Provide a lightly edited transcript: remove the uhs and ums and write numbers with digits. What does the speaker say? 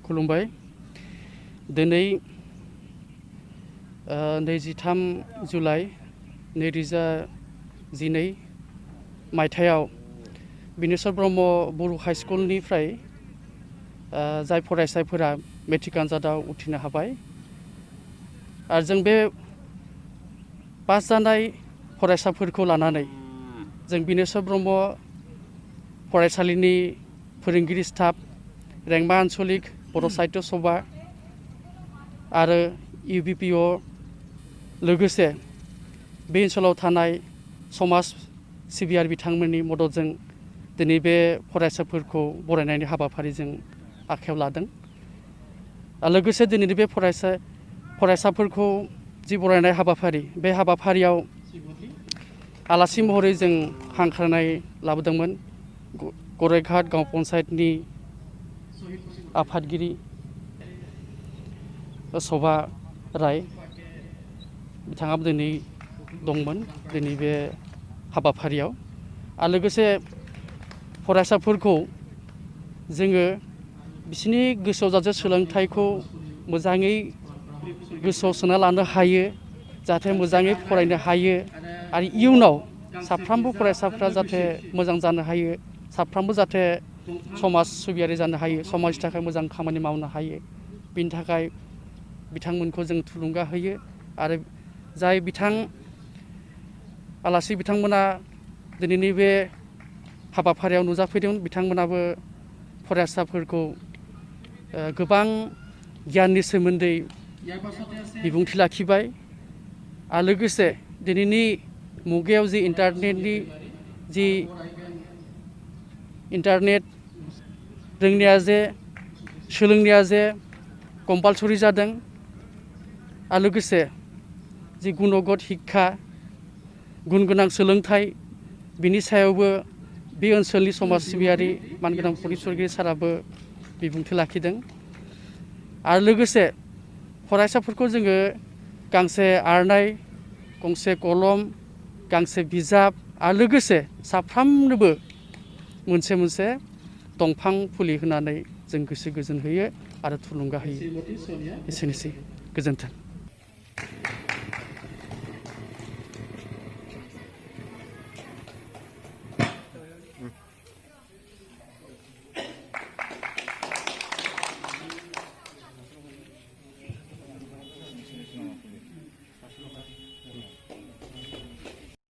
खुलुमबाय दिनै 23 जुलाइ 2012 मायथाइयाव बिनेश्वर ब्रह्म बर' हाइ स्कुलनिफ्राय जाय फरायसाफोरा मेट्रिक आनजादाव उथ्रिनो हाबाय आरो जों बे पास जानाय फरायसाफोरखौ लानानै जों बिनेश्वर ब्रह्म फरायसालिनि फोरोंगिरि स्टाफ रेंमा आन्चलिक बर' साहित्य सभा आरो UBPO लोगोसे बे ओनसोलाव थानाय समाज सिबियारि बिथांमोननि मददजों दिनै बे फरायसाफोरखौ बरायनायनि हाबाफारिजों आखायाव लादों। लोगोसे दिनैनि बे फरायसाफोरखौ जि बरायनाय हाबाफारि बे हाबाफारियाव आलासि महरै जों हांख्रायनाय लाबोदोंमोन गरायघाट गांव पन्सायतनि आफादगिरि शोभा राय बिथाङाबो दिनै दंमोन दिनै बे हाबाफारियाव आरो लोगोसे फरायसाफोरखौ जोङो बिसोरनि गोसोआव जाहाथे सोलोंथाइखौ मोजाङै गोसोआव सोना लानो हायो जाहाथे मोजाङै फरायनो हायो आरो इयुनाव साफ्रोमबो फरायसाफ्रा जाहाथे मोजां जानो हायो साफ्रोमबो जाहाथे समाज सिबियारि जानो हायो समाजनि थाखाय मोजां खामानि मावनो हायो बिनि थाखाय बिथांमोनखौ जों थुलुंगा होयो आरो जाय आलासि बिथांमोना दिनैनि बे हाबाफारियाव नुजाफैदों बिथांमोनाबो फरायसाफोरखौ गोबां गियाननि सोमोन्दै बिबुंथि लाखिबाय आरो लोगोसे दिनैनि मुगायाव जि इन्टारनेट रोंनाया जे सोलोंनाया जे कम्पालसरि जादों आरो लोगोसे जि गुनगत शिक्षा गुन गोनां सोलोंथाइ बिनि सायावबो बे ओनसोलनि समाज सिबियारि मानगोनां फरिसरगिरि साराबो बिबुंथि लाखिदों आरो लोगोसे फरायसाफोरखौ जोङो गांसे आर'नाइ गंसे कलम गांसे बिजाब आरो लोगोसे साफ्रोमनोबो मोनसे दंफां फुलि होनानै जों गोसो गोजोन होयो आरो थुलुंगा होयो एसेनोसै गोजोन्थों।